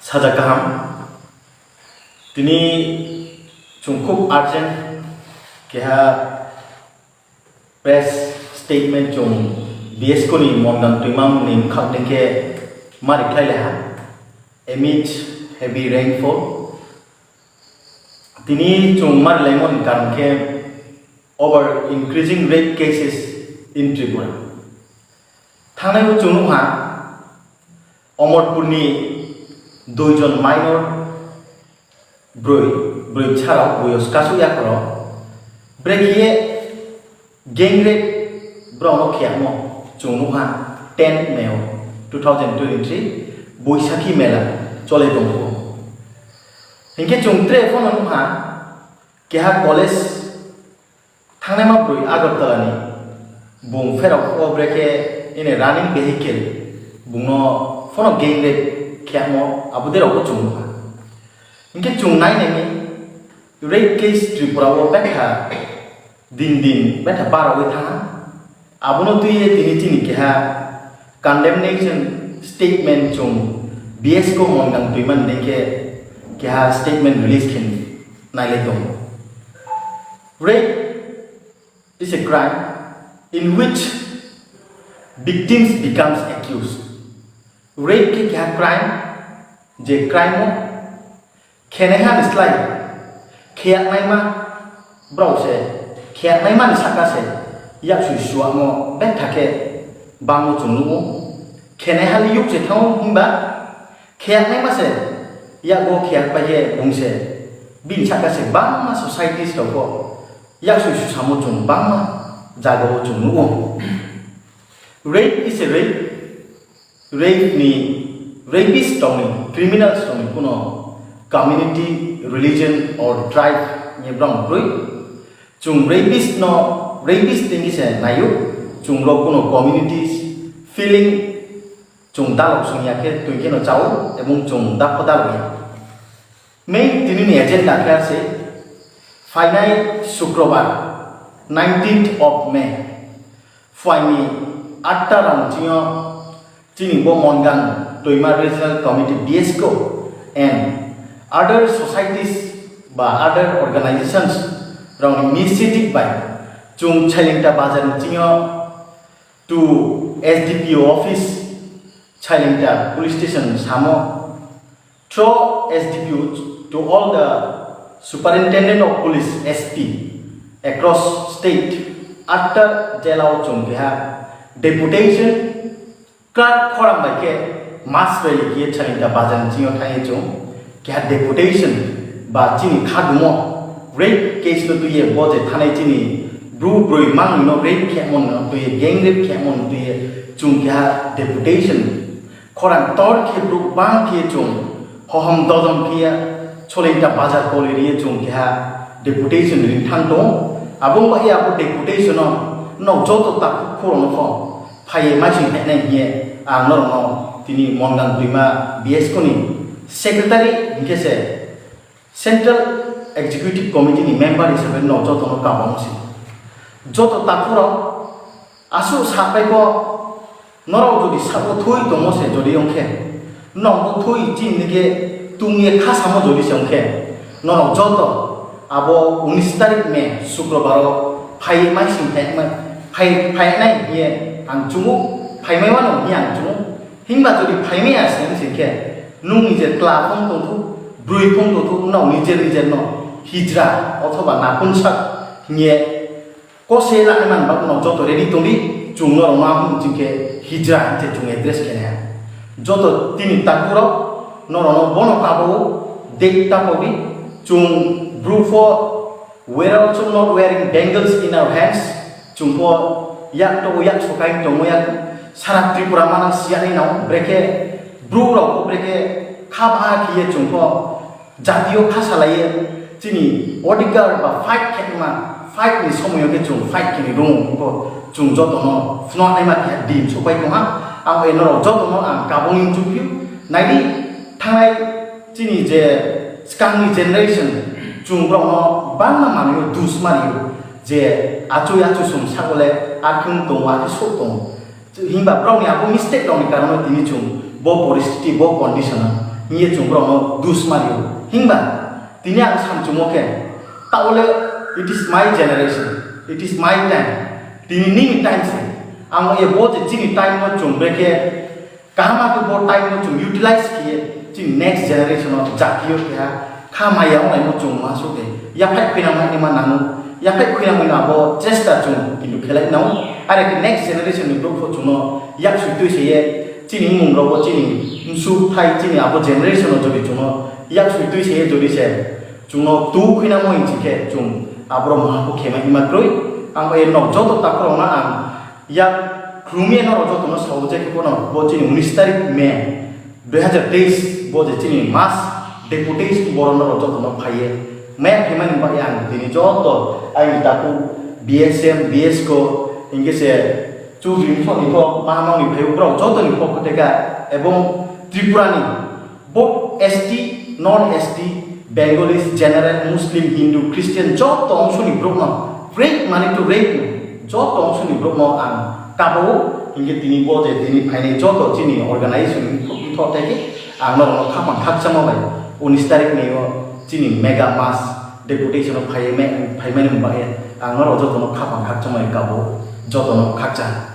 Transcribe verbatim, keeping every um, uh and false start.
Sajak kaham. Tini chwng khub urgent keha press statement chwng B S K ni Mongang twimang ni bwkhak dengkhe mari khlai leha amid heavy rainfall. Tini chwng mari laimani karon khe over increasing rape cases in Tripura. Thangnai o chwng nukha Omorpurni duijon minor bwrwi, bwrwi bwsarok, bwrwi o kasu yakhoro. Brekhe gang rape borokno khiyamo chwng nukha ten May o two thousand twenty-three Boisakhi mela chole tongkho. Hinkhe chwng tre phano nukha keha college Thangnaima bwrwi Agartala ni, bung pherok o brekhe ini running vehicle bungno phano gang rape khemo abo derok bo chwng nukha. Hinkhe chwng nai nai rape case Tripura o betha din din betha barogwi thangha. Abono twiwi tini chini keha condemnation statement chwng B S K Mongang twimani dengkhe keha statement release khe nailai tongo. Rape is a crime in which victims becomes accused. Rape khe keha crime, je crime o khenaiha ni slai kheyaknaima borok se, kheyaknaima ni saka se yaksui suamo betha khe bangno chwng nugo. Khenaiha ni yuk se thango himba Kheyaknaima se, yago kheyak pai khe bung se, bini saka se bangma societies rok bo yaksui susamo chwng bangma jagao chwng nugo. Rape is a rape, rape ni, rapist rok ni, criminals rok ni kuno community, religion or tribe ni borok bwrwi. Chwng rapist no, rapist tengki se naio, chwng rok kuno communities, feeling, Chwng dalok swngya khe twi kheno chao, ebong chwng dakho dalokya. Main tini ni agenda khe se phainai Sukrobar, nineteenth of May, phuaini atta rang chingo chini bo Mongang Twima Regional Committee, B S K and other societies ba other organizations rokni initiative bai chwng Chailinta bazar ni chingo to S D P O office, Chailinta police station samo, through S D P O to all the superintendent of police, S P across state, atta jela o chwng keha deputation, clerk khorang bai khe mass rally khe Chailinta bazar ni chingo thangwi chwng keha deputation ba chini khadumo rape case no twiwi bo je thanai chini bru brwi mangno rape khemo no twiwi gang rape khemo no twiwi chwng keha deputation khorang tor khe bru bang khe chwng hohom dodom khe ya Chailinta bazar koli riye chwng keha deputation ring thang tongo. Abo wngkha abo deputation no nok joto takhuk khorokno pho phaiwi maising phainai hiye ang norokno tini Mongang Twima B S K ni secretary hinkhe se Central Executive Committee ni member hisabe nok jotono kabangma se. Joto takhukrok aswk sapai bo norok jodi sabo thui tongo se jodi ongkhe, nokbo thui chini khe tungye kha samo jodi se ongkhe, norok joto abo unis tarik May Sukrobar o phai maising phai, phai, phainai hiye ang chungo, phaimai wano hiye ang chungo. Himba jodi phaimaya se wng se khe, nung nijer kla phung tongthu, brwi phung tongthu, nok nijer nijer no hijra othoba napunsak hiye kose lani man bak no joto ready tongdi, chwng norok ma hwn chwng khe hijra hinkhe chwng address khe nai. Joto tini takhurok norok no bono kabo date tapodi, chwng bru pho We are also not wearing bangles in our hands. Chwng pho yak to yak sokai tongmo yak sara Tripura mana siya ni nao brekhe bru rok brekhe kha ba khiye chwng pho jatiyo kha salaiye chini odhikar ba fight khe ma fight ni somoyo khe chwng fight khe ni rung ko chwng joto no phno nai ma khe din sopai tong ha ang e norok joto no ang kabung in chukyu nai di thanai Chini je swkangni generation, chwng borokno bangma manwi o dus manio je achuk achuk chwng sakole akhwng tongo, akhe sok tongo. Himba borokni abo mistake rokni karono tini chwng bo poristiti, bo condition o Hiye chwng borokno dus mario. Himba tini ang samchungo khe, taole it is my generation, it is my time. Tini nini time se. Ang ye bo je chini time no chwng brekhe kaham khe bo time no chwng utilize khiye chini next generation o jatio keha kha maya wngnai no chwng ma suke. Yaphai khuinang mai ma nango. Yaphai khuinang mai abo chesta chwng kintu khelai nao. Are khe next generation ni borok pho chwngno yak sui twi se ye chini mung rogo chini msu thai chini abo generation o jodi chwngno yak sui twi se ye jodi se chwngno tu khuinang mo hinchi khe chwng abro maha pho khema ima kroi. Ang bai nok joto takhorokno ang yak khulumya norok jotono sao je khe bono bo chini unis tarik May dui hazar teis bo je chini mass deputation borok norok jotono phaiye. Maya phaimani bagwi ang tini joto ayang takhuk B S M, B S ko, hinkhe se Chudri Mithok Mithok, Mahamoni phaibo borok jotoni pokho teka ebong Tripurani both S T, non S T, Bengalis, general, Muslim, Hindu, Christian joto ongsoni borokno, rape mani to rape no, joto ongsoni borokno ang kabao, hinkhe tini bo je tini phainai joto chini organization ni thok tei ang norokno khapang khakchangma bai unis tarik ni o chini mega mass deputation o phaiwi, phaimani bagwi ang norok jotono khapang khakchangma bai kabo, jotono khakchang.